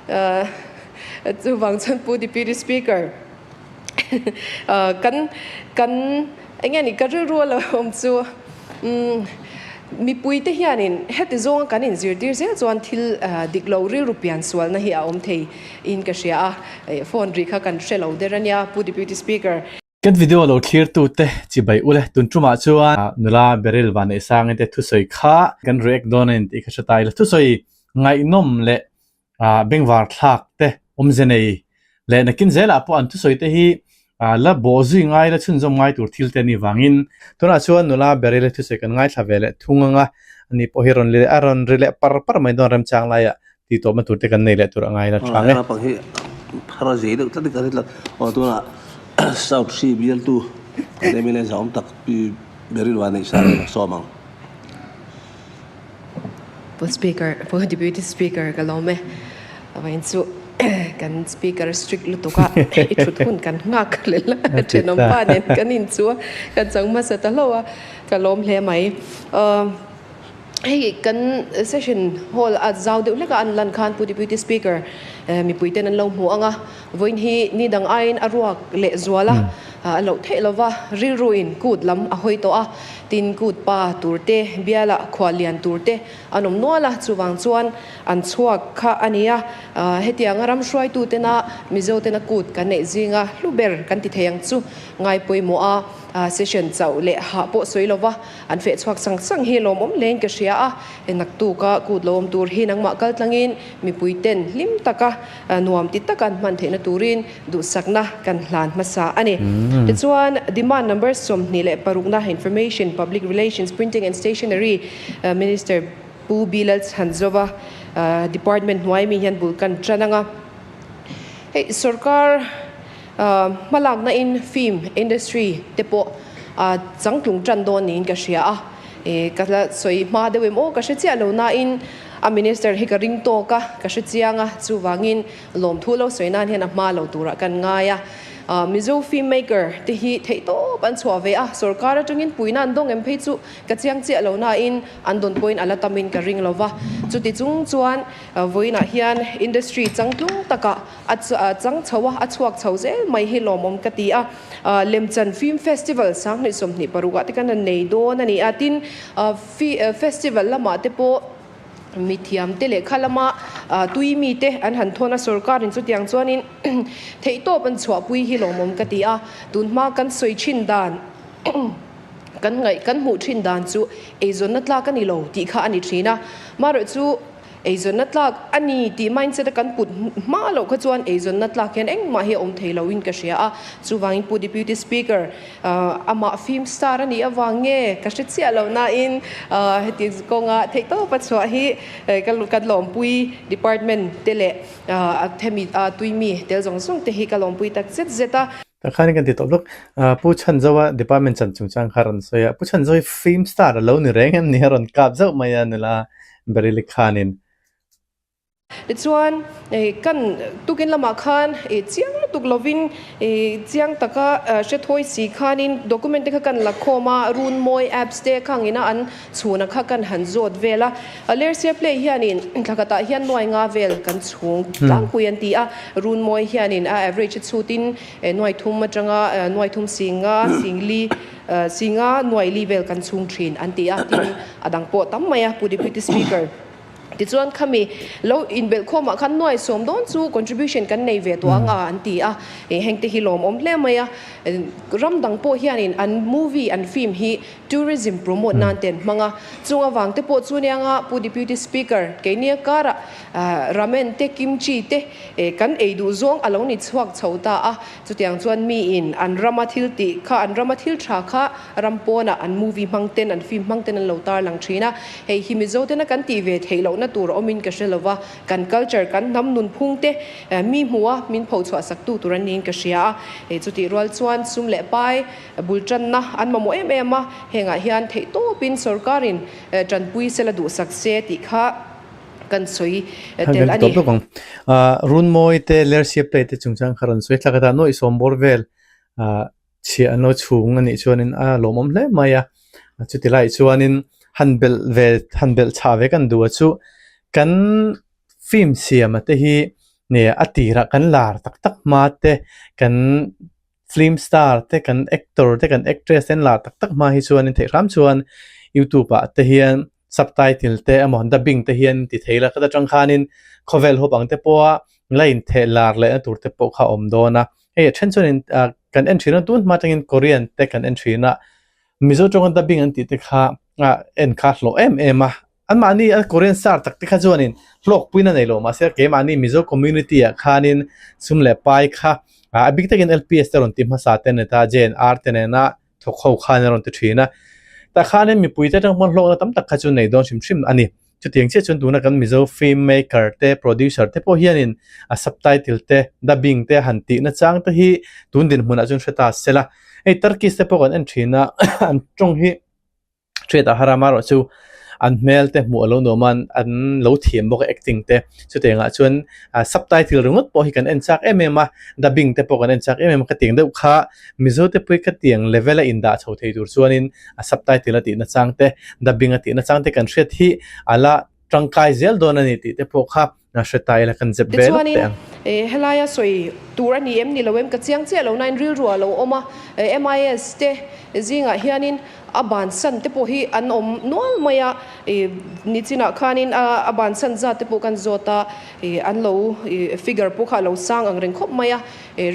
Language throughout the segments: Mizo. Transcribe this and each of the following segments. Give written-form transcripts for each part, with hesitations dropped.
Chuvang chuan Pu Deputy Speaker, kan kan eng nge ni ka rilru a lo awm chu mipui te hianin heti zawnga kan inzirtir zel chuan thil dik lo rilru pian sualna hi a awm thei in ka hria a, phone ri kha kan hre lo der a nia Pu Deputy Speaker. Kan video lo thlirtute chibai ule tun tumah chuan nula Beryl Vanneihsangite thusawi kha kan react dawn a ni tih ka hre ta ila. Thusawi ngaihnawm leh bengvar thlak te awmze nei leh nakin zelah pawh an thusawi te hi la bawh zui ngai la chhunzawm ngai tur thil te a nih vangin tunah chuan nula Beryl-i thusawi kan ngaithla ve leh thung ang a, ani pawh hi rawn a rawn ri leh par par mai dawn remchang laiah tih tawpna tur te kan nei leh tur a ngai la tha nge. Naupang hi phar a zei deuh tlat in ka hre tlat. Aw tunah South Sea bialtu kan mla zahawm tak Pi Beryl Vanneihsang a sawm ang. Pu Speaker, Pu Deputy Speaker ka lawm e. Vawiin chu kan Speaker strict lutuk a, i thut hun kan nghak lel a, thenawm pa nen kan inchu a, kan chang hmasa ta hlauh a, ka lawm hle mai. Hei kan session hall a zau deuh hlek a an lan khan Pu Deputy Speaker mipui ten an lo hmu ang a, vawiin hi ni dang aiin a ruak leh zual a, a loh theih lova rilru in kut lam a hawi tawh a, tin kut pa tur te biala khual lian tur te an awm nual a, chuvang chuan an chhuak kha a ni a, hetianga ram hruaitu tena Mizo tena kut kan neih zinga hlu ber kan ti thei ang chu ngai pawimawh a, session chauh leh hah pawh sawi lova. An feh chhuak sang sang hi lawmawm hlein ka hria a, naktuka kut lo awm tur hi nangmah kal tlangin mipui ten hlim taka nuam ti taka an hman theihna turin duhsakna kan hlan hmasa a ni. Tichuan, Demand Number 26na Information, Public Relations, Printing and Stationery Minister Pu Bilal Chhanzova Department hnuai mi hian bul kan tan ang a. Hei sorkar Hmalakna in film industry te pawh a changtlung tan dawn niin ka hria a, ka la sawi hma deuh em aw ka hre chiah lo nain a minister hi ka ring tawk a, ka hre chiang a, chuvangin lawmthu lo sawi nan hian a hma lo turah kan ngai a. Mizo film maker te hi theihtawp an chhuah ve a, sorkar atangin puihna an dawng em phei chu ka chiang chiah lo nain an dawn pawhin a la tamin ka ring lo va, chuti chung chuan vawiinah hian industry changtlung takah A chang chho a, a chhuak chho zel mai hi lawmawm ka ti a. Lemchan Film Festival 2026 ah te khan an nei dawn a ni a, tin festival lamah te pawh mithiam te lehkha lama tui mi te an han thawn a, sorkarin chutiang chuanin theihtawp an chhuahpui hi lawmawm ka ti a. Tunhma kan sawi thin dan kan ngaih kan hmuh thin dan chu eizawnna tlak a ni lo tih kha a ni thin a, marawhchu Eizawnna tlak a ni tih mindset a kan put hma loh kha chuan eizawnna tlak hian engmah hi a awm thei loin ka hria a. Chuvangin Pu Deputy Speaker, amah film star a nih avang nge ka hre chiah lo nain heti kawnga theihtawp a chhuah hi ka lawmpui department te leh hemi tuimi tel zawng zawng te hi ka lawmpui tak zet zet a. Tah khanin kan ti tawh lawk. Pu Chhanzoa department chan chungchang kha a rawn sawi a, Pu Chhanzo hi film star a lo ni reng em ni? A rawn kap zauh mai a nula Baryli khanin. Tichuan, kan tukin lamah khan chiang lutuk lovin chiang taka hre thawi si khanin document te kha kan la khawm a, Runmawi apps te khangina an chhuna kha kan han zawt vel a. Lersia Play hianin thla khatah hian nuai nga vel kan chhung tlangpui an ti a, Runmawi hianin a average a chhutin nuai thum atanga nuai thum singa singli Singa nuai li vel kan chhung thin an ti a, tin a dang pawh tam mai a, Pu Deputy Speaker. Tichuan khami lo inbelh khawmah khan nuai sawm dawn chu contribution kan nei ve tawh ang a an ti a, heng te hi lawmawm hle mai a. Ram dang pawh hianin an movie, an film hi tourism promote nan te an hmang a, chung avang te pawh chu anianga Pu Deputy Speaker, keini a karah ramen te, kimchi te kan ei duh zawng a lo ni chhuak chho ta a. Chutiang chuan miin an rama thil tih kha, an rama thil tha kha ram pawnah an movie hmang ten, an film hmang ten an lo tarlang thin a. Hei hi Mizo tena kan tih ve theih lohna tur a awmin ka hre lova, kan culture, kan hnam nunphung te mi hmuha min phochhuah saktu tur an niin ka hria a. Hei chutih rual chuan sum leh pai bul tanna an mamawh em em a, hengah hian theihtawpin sorkarin tanpui sela duhsak se tih kha, kan sawi tel a ni. Runmawi te Lersia play te chungchang kha rawn sawi thlak a, nuaih sawm bawr vel chhiah an lo chhung a nih chuanin a lawmawm hle mai a, chuti laiah chuanin han belh ve han belh chhah ve kan duh a chu kan film siam a te hi. Nia, a tirah kan lar tak tak hma te, kan film star te, kan actor te, kan actress te an lar tak tak hma hi chuanin theih hram chuan youtube ah te hian subtitle te emaw dubbing te hian ti thei la, khata tang khanin khawvel huap ang te pawha la intheh lar lehna tur te pawh kha a awm dawn a. Hei a then chuanin ah kan en thin a, tun hma atangin Korean te kan en thin a, Mizo tawnga dubbing an tih te kha ah en kha hlawh em em a. Anmahni a Korean star tak te kha chuanin hlawkpuina nei lo mahse keimahni Mizo community ah khanin sum leh pai kha a bik takin LPS te rawn ti hmasa te neta JNR te nena thawk ho khan a rawn ti thin a. Tah khanin mipui te atang pawn hlawkna tam tak kha chu nei dawn hrim hrim a ni. Chutiang chiah chuan tuna kan Mizo film maker te producer te pawh hianin a subtitle te dubbing te han tihna chang te hi tun dinhmunah chuan hre ta sela. Hei Turkish te pawh kan en thin a an tawng hi. Hriat a har a, amaherawh chu an hmel te hmuh a lo nuam a, an lo thiam bawk a acting te. Chutiangah chuan subtitle ringawt pawh hi kan en chak em em a, dubbing te pawh kan en chak em em a, khatiang deuh kha Mizo te pawh hi khatiang level a indah chho thei tur chuanin a subtitle a tihna chang te, dubbing a tihna chang te kan hriat hi a la tangkai zel dawn a ni tih te pawh kha A hre ta ila kan zep ve lawk Tichuanin, teh ang. helaia sawi tur a ni em ni lo em ka chiang chiah lo nain rilru a lo awm a, MIS te zingah hianin a bansan te pawh hi an awm nual mai a, nichinah khanin a bansan zat te pawh kan zawt a, an lo figure pawh kha a lo sang ang reng khawp mai a,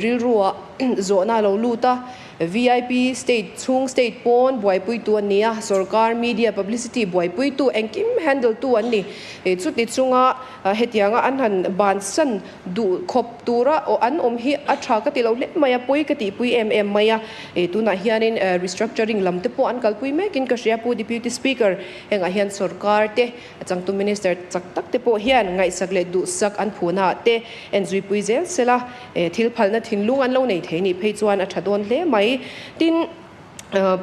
rilrua zawhna a lo lut a. Vip state chhung state pawn buaipuitu an ni a, sorkar media publicity buaipuitu engkim handle tu an ni. Chuti chunga hetianga an han bansan duh khawp tura an awm hi a tha ka ti lo hle mai a, pawi ka tihpui em em mai a. Tunah hianin restructuring lam te pawh an kalpui mekin ka hria Pu Deputy Speaker, hengah hian sorkar te A changtu Minister chak tak te pawh hian ngaihsak leh duhsak an phuna ah te enzuipui zel sela, thil phalna thinlung an lo nei thei nih phei chuan a tha dawn hle mai. Tin,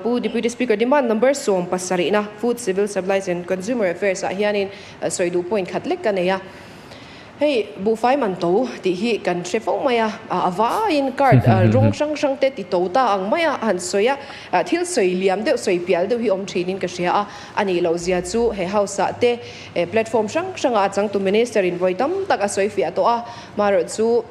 Pu Deputy Speaker, demand number 17 na Food, Civil Supplies and Consumer Affairs ah hianin sawi duh point khat lek ka nei a. Hei buhfai man to tih hi kan hre fo mai a, a vaiin card rawng hrang hrang te ti to ta ang mai a han sawi a, thil sawi liam deuh sawi pial deuh hi awm thinin ka hria a, a nih loh zia chu he house ah te platform hrang hrang ah a changtu minister in vawi tam tak a sawi fiah tawh a, marawh chu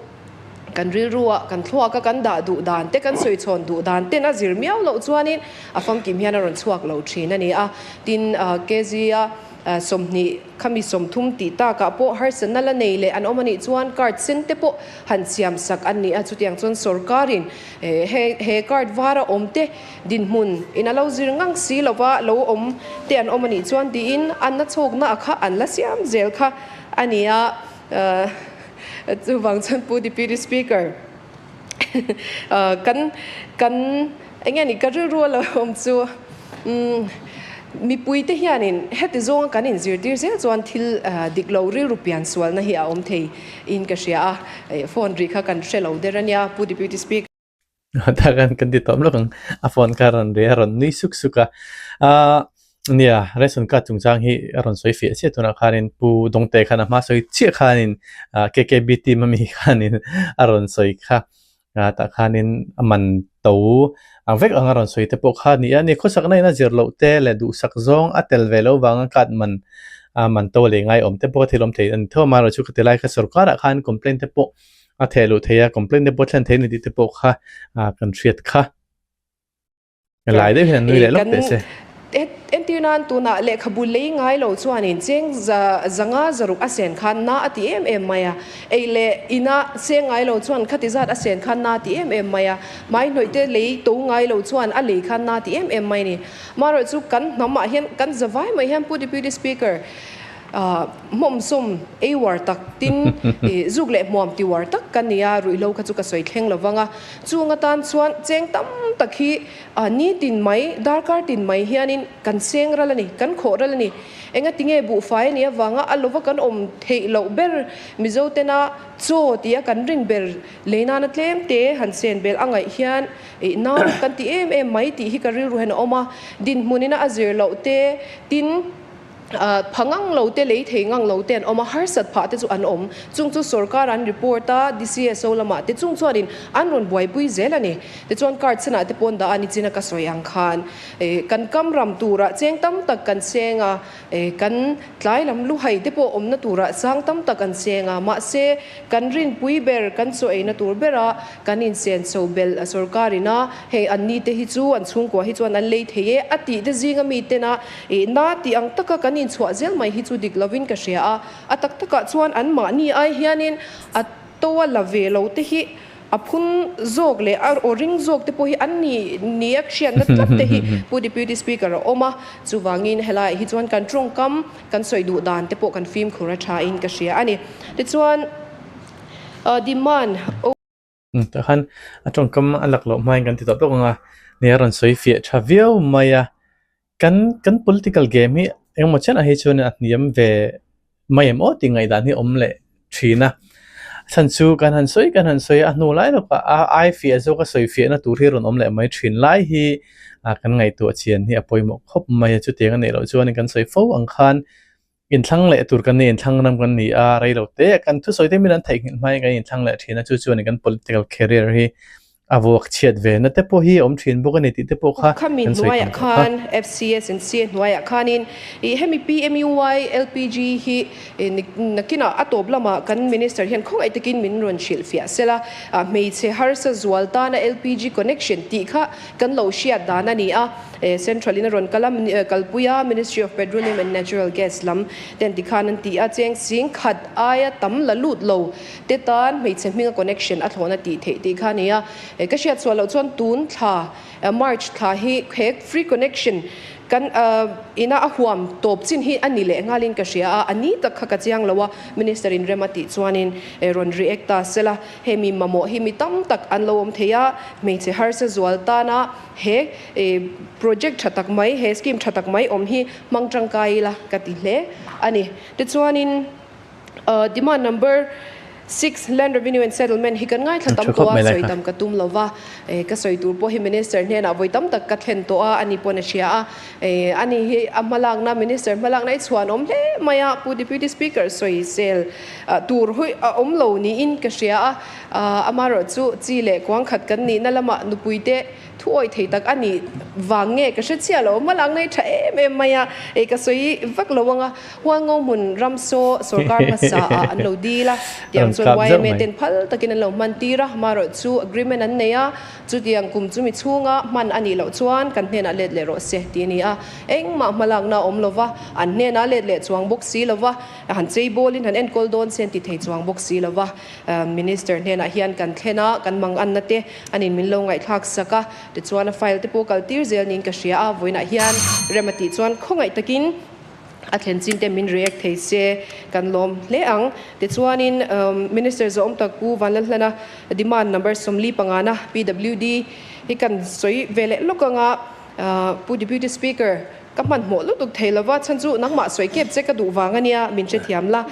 kan rilru ah kan thluak a kan dah duh dan te kan sawi chhawn duh dan ten a zir miau loh chuanin a famkim hian a rawn chhuak lo thin a ni a, tin KZ a 20. Khami 30 tih takah pawh harsatna la nei leh an awm a nih chuan card sen te pawh han siam sak an ni a, chutiang chuan sorkarin he he card vara awm te dinhmun in a lo zir ngang si lova lo awm te an awm a nih chuan tiin an na chhawkna a kha an la siam zel kha a ni a, chuvang chuan Pu Deputy Speaker kan kan eng nge ni ka rilru a lo awm chu umm mipui te hianin heti zawnga kan inzirtir zel chuan thil dik lo rilru pian sualna hi a awm thei in ka hria a, phone ri kha kan hre lo der a nia Pu Deputy Speaker. Takan kan ti tawm lawk ang a phone kha a rawn ri a rawn nui suk suk a ah nia ration card chungchang hi a rawn sawi fiah chiah tunah khanin pu Dawngte khan a hma sawi chiah khanin ah KKB team ami khanin a rawn sawi kha ah tah khanin a man to ang vek ang a rawn sawi te pawh kha a ni a ni khawsakna in a zir loh te leh duhsak zawng a tel ve lo vanga card man ah man to leh ngaiawm te pawh a thil awm thei a ni tho a amaherawhchu ka ti lai kha sorkar ah khan complaint te pawh A theh luh thei a, complaint te pawh thlen thei a ni tih te pawh kha kan hriat kha. Lai deuh hian an nui leh lawk teh se. Entir nan tunah lehkhabu lei ngai lo chuanin cheng zanga zaruk a sen khan na a ti em em mai a, ei leh ina seng ngai lo chuan khati zat a sen khan na a ti em em mai a, mai hnawih te lei to ngai lo chuan a lei khan na a ti em em mai a ni. Amaherawhchu kan hnamah hian kan zavai mai hian Pu Deputy Speaker, Hmawmsawm ei uar tak tin zuk leh hmuam ti uar tak ka nia, ruihhlo kha chu ka sawi thleng lo vang a. Chung atan chuan cheng tam tak hi nitin mai, darkar tin mai hianin kan seng ral a ni, kan khawh ral a ni. Engati nge buhfai a nih avanga a lova kan awm theih loh ber Mizo tena chaw tia kan rin ber lei nana tlem te han sen belh a ngaih hian nau kan ti em em mai tih hi ka rilru hian a awm a. Dinhmunina a zir loh te tin. Pha ngang lo te, lei thei ngang lo te an awm a, harsat phah te chu an awm. Chung chu sorkar an report a, DCSO lamah te chung chuanin an rawn buaipui zel a ni. Tichuan card senah te pawn dah a ni chin a ka sawi ang khan kan kam ram turah cheng tam tak kan seng a, kan tlai lam luhai te pawh awmna turah sang tam tak an seng a, mahse kan rinpui ber, kan chaw eina tur bera kan insen chho belh a sorkarin a, hei anni te hi chu an chhungkua hi chuan an lei thei e a tih te zinga mitena Ih, na tih ang taka kan inchhuah zel mai hi chu dik lovin ka hria a, a tak takah chuan anmahni ai hianin a to a la ve lo te hi a phun zawk leh a aw ring zawk te pawh hi an ni nia hriatna tlat te hi Pu Deputy Speaker a awm a, chuvangin helaiah hi chuan kan tawngkam kan sawi duh dan te pawh kan fimkhur a tha in ka hria a ni. Tichuan demand. Tah khan a tawngkam a lak loh hmain kan ti tawh bawk ang a, nia a rawn sawi fiah tha viau mai a, kan kan political game hi engemaw chianah hi chuan a hniam ve mai em aw tih ngaihdan hi a awm leh thin a, a chhan chu kan han sawi kan han sawi a, a hnu lai lawkah a ai fiah zawk a sawi fiahna tur hi a rawn awm leh mai thin lai hi ah kan ngaihtuah chian hi a pawimawh khawp mai a, chutiang a nih loh chuan kan sawi fo ang khan Inthlang leh tur kan ni, inthlang ram kan ni a, rei lo te kan thusawi te min an theihnghilh hmain kan inthlang leh thin a, chu chuan kan political career hi a vuak chhiat ve na te pawh hi a awm thin bawk a ni tih te pawh kha Khami kan sawi hnuaiah tam tawh kha. khan FCS and CA hnuaiah khanin ih hemi PMUY LPG hi ih nakinah a tawp lamah kan Minister hian khawngaih takin min rawn hrilhfiah sela, ah hmeichhe harsa zual tana LPG connection tih kha kan lo hriat dan a ni a. Central in a rawn kal a, kalpui a, Ministry of Petroleum and Natural Gas lam ten tikhan an ti a, cheng sing khat aia tam la lut lo te tan hmeichhe hminga connection a thlawhna tih theih tih kha a ni a. Ka hriat chhuah loh chuan tun thla, March thla hi he free connection kan ina a huam tawp chin hi a ni leh nghalin ka hria a, a ni tak kha ka chiang lo a, Minister in rem a tih chuanin rawn react ta sela, hemi mamawh hi mi tam tak an lo awm thei a, hmeichhe harsa zual tana He project tha tak mai, he scheme tha tak mai awm hi hmang tangkai ila ka ti hle a ni. Tichuanin demand number six land revenue and settlement hi kan ngaithla tam tawh a, sawi tam ka tum lo va, ka sawi tur pawh hi minister hnenah vawi tam tak ka thlen tawh a, ani pawn a hria a, ani hi a hmalakna minister hmalakna i chhuan awm hle mai a, Pu Deputy Speaker sawi sel tur hui a awm lo niin ka hria a, Amaherawh chu chi leh kuang khat kan nihna lamah nupuite thu awih thei tak a nih vang nge ka hre chiah lo. Hmalak na hi tha em em mai a, ei ka sawi vak lo ang a. Hualngo hmun ramsaw sorkar hmasa ah an lo dil a, tiang chuan yma ten phal takin an lo hman tir a. Amaherawh chu agreement an nei a, chutiang kum chumi chhunga hman a nih loh chuan kan hnenah let leh rawh se tih a ni a. Engmah hmalakna a awm lo va, an hnenah let leh chuang bawk si lo va, han cheibawlin han enkawl dawn se an ti thei chuang bawk si lo va. Minister hnenah hian kan thlen a, kan manganna te anin min lo ngaihthlak sak a, tichuan a file te pawh kal tir zel niin ka hria a, vawiinah hian rem a tih chuan khawngaih takin a thlen chin te min react thei se kan lawm hle ang. Tichuanin Minister zawhawm tak Pu Vanlalhlana demand number 40 pangana PWD hi kan sawi ve leh lawk ang a, Pu Deputy Speaker ka hmanhmawh lutuk thei lova, chhan chu nangmah sawi kep che ka duh vang ania min hrethiam la.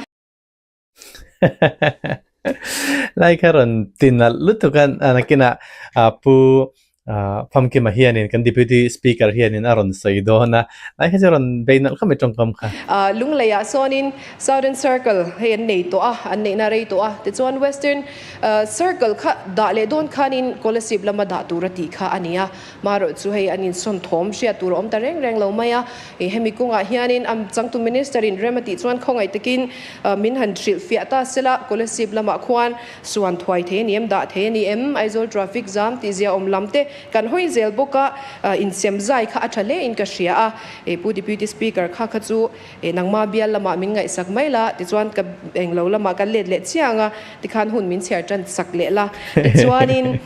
Lai kha rawn ti nalh lutuk a, nakinah Pu Famkima hianin kan Deputy Speaker hianin a rawn sawi dawn a, lai kha chu rawn bei nalh khawp mai tawngkam kha. Lungleiah sawnin Southern Circle hei an nei tawh a, an neihna rei tawh a, tichuan Western Circle kha dah leh dawn khanin Kolasib lama dah tur a tih kha a ni a. Marawh chu hei an insawn thawm hriat tur a awm ta reng reng lo mai a, hemi kawngah hianin a changtu Minister in rem a tih chuan khawngaih takin min han hrilh fiah ta sela, Kolasib lamah khuan suan thuai thei a ni em, dah thei a ni em, Aizawl traffic jam tih zia awm lam te kan hawi zel bawk a, insem zai kha a tha hle in ka hria a, Pu Deputy Speaker kha kha chu nangma bial lamah min ngaihsak mai la, tichuan ka englo lamah kan let leh chiang a, tikhan hun min chhiar tan sak leh la, tichuanin.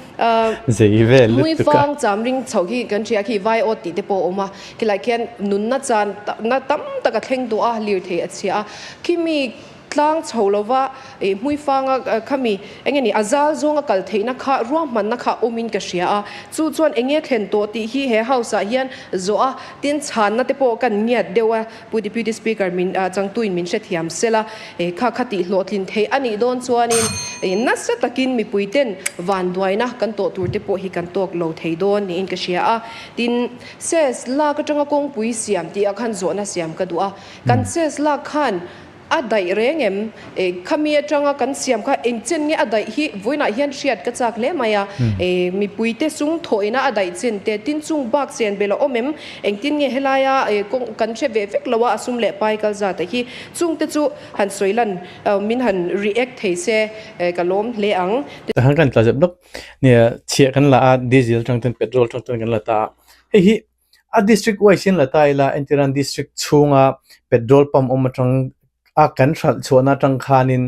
Zei vel lutuk a. Hmuifang cham ring chhoh hi kan hria khi vai awt tih te pawh a awm a, khilai khian nunna chan na tam tak a thleng duh a, lirthei a chhia a, khimi Tlang chho lova ih hmuifanga khami eng nge ni a zal zawnga kal theihna kha ruahmanna kha awmin ka hria a, chu chuan eng nge thlen tawh tih hi he house ah hian zawh a, tin chhanna te pawh kan ngiat deuh a, Pu Deputy Speaker min changtuin min hrethiam sela, kha kha tih hlawhtlin theih a nih dawn chuanin nasa takin mipui ten vanduaina kan tawh tur te pawh hi kan tawk lo thei dawn niin ka hria a, tin Cess lak atanga kawngpui siam tih ah khan zawhna siam ka duh a, kan Cess lak khan A daih reng em? E, khami atanga kan siam kha eng chen nge a daih hi vawiinah hian hriat ka chak hle mai a. E, mipuite sung thawhina a daih chen te, tin chung bak chen bel a awm em? Engtin nge helaia e, kawng kan hre ve vek lo a, a sum leh pai kal zat a hi. Chungte chu han sawi lan, min han react thei se ka lawm hle ang. Tahan kan tla zep lawk. Nia, chhiah kan la a, diesel atang ten petrol atang ten kan la ta a. Hei hi A district wise in la ta ila entirnan district chhunga petrol pump awm atang a kan hralh chhuahna atang khanin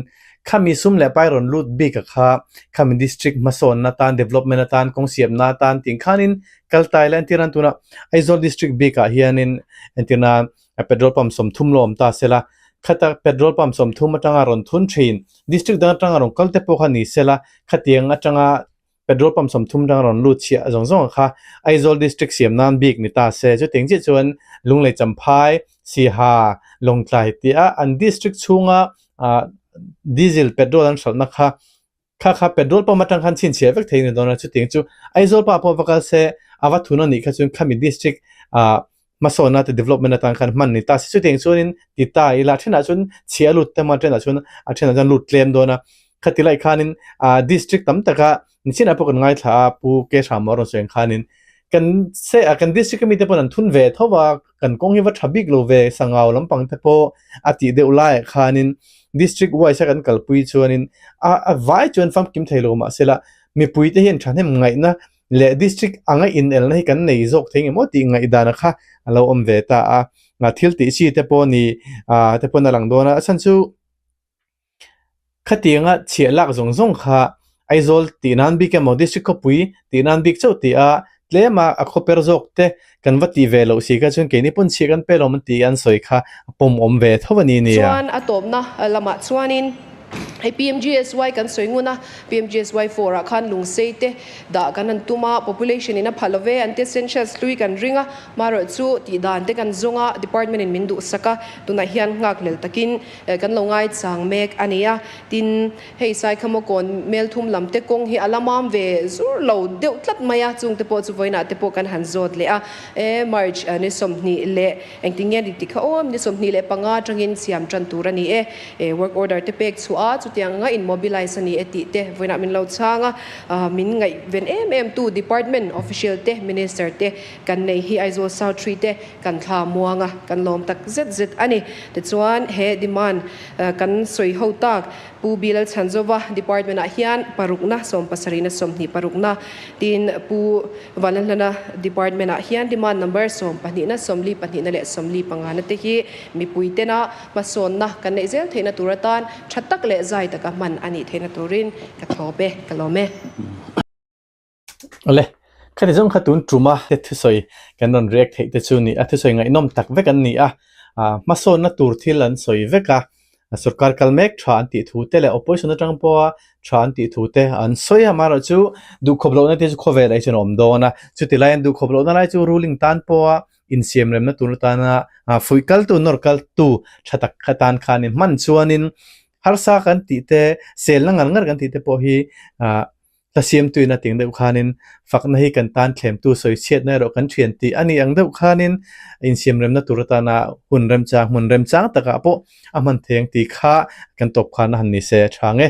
khami sum leh pai rawn lut bik a kha khami district hmasawnna atan development atan kawng siamna atan tih khanin kal ta ila entirnan tuna Aizawl district bikah hianin entirnan petrol pump 30 la awm ta sela khata petrol pump 30 atanga rawn thun thin district dang atanga rawn kal te pawh kha ni sela khatiang atanga Petrol pump 30 tang rawn lut chhiah zawng zawng kha Aizawl District siam nan bik ni ta se. Chutiang chiah chuan Lunglei Champhai, Siha, Lawngtlai tia an district chhunga diesel petrol an hralhna kha kha kha petrol pump atang khan chhinchhiah vek thei a ni dawn a. Chutiang chu Aizawl pa pawh va kal se a va thun a nih kha chuan khami district hmasawnna te development atan khan hman ni ta se. Chutiang chuanin ti ta ila a thenah chuan chhia a lut tam a, a thenah chuan a thenah chuan lut tlem dawn a. Khati lai khanin ah district tam taka nichinah pawh kan ngaithla a Pu Ke Hrama rawn sawi ang khanin kan se ah kan district ami te pawn an thun ve tho a, kan kawng hi va tha bik lo ve sangau lampang te pawh a tih deuh laiah khanin district wise a kan kalpui chuanin a a vai chuan famkim thei lo mahsela mipui te hian thahnem ngaihna leh district anga inelna hi kan nei zawk thei ngemaw tih ngaihdana kha a lo awm ve ta a, thil tih chi te pawh ni ah te pawn a lang dawn a, a chhan chu khatianga chhiah lak zawng zawng kha Aizawl tih nan bik emaw district khawpui tih nan bik chauh tih a tlema a khawper zawk te kan va tih ve loh si kha chuan keini pawn chhiah kan pe lo an tih an sawi kha a pawm awm ve tho a ni nia. Chuan a tawpna lamah chuanin hei PMGSY kan sawi ngun a, PMGSY four ah khan lungsei te dah kan han tum a, population in a pha lo ve, an te essentials hlui kan ring a, marawh chu tih dan te kan zawng a, department in min duhsak a, tunah hian nghakhlel takin kan lo ngaichang mek a ni a, tin Hei Saikhama kawn Melthum lam te kawng hi a la mam ve zur lo deuh tlat mai a, chung te pawh chu vawiinah te pawh kan han zawt leh a. E March ni 20 leh engtin nge ni tikha awm ni 25 atangin siam tan tur a ni e. E work order te pek chhuah a, chutiang anga in mobilize a ni e tih te vawiinah min lo chhang a. Min ngaihven em em tu department official te minister te kan nei hi Aizawl South Tree te kan thla muang a, kan lawm tak zet zet a ni. Tichuan he demand Kan sawi ho tak, Pu Bilal Chhanzova Department ah hian parukna, sawmpasarihna 20 parukna, tin Pu Vanlalhlana Department ah hian demand number sawmpahnihna, 40 pahnihna leh 40 pangana te hi mipui tena hmasawnna kan neih zel theihna tur atan tha tak leh zai taka hman a nih theihna turin ka thlawp e, ka lawm e. Awle, khati zawng kha tun tuma te thusawi kan rawn react theih te chu ni a, thusawi ngaihnawm tak vek an ni a, ah hmasawnna tur thil an sawi vek a, sorkar kal mek tha an tih thu te leh opposition atang pawha tha an tih thu te an sawi a, amaherawhchu chu duhkhawp lohna te chu khawvel ah hi chuan a awm dawn a, chuti lai an duhkhawp lohna lai chu ruling tan pawha insiamremna tur atana fuih kaltu nawr kaltu tha tak atan khanin hman chuanin harsa kan tih te selna ngar ngar kan tih te pawh hi ah Hla siamtuin a ting deuh khanin fakna hi kan tan thlemtu sawichhiatna erawh kan thian tih a nih ang deuh khanin insiamremna tur atana hun remchang hmun remchang takah pawh a hman thei ang tih kha kan tawp khan a han ni se a tha ang e.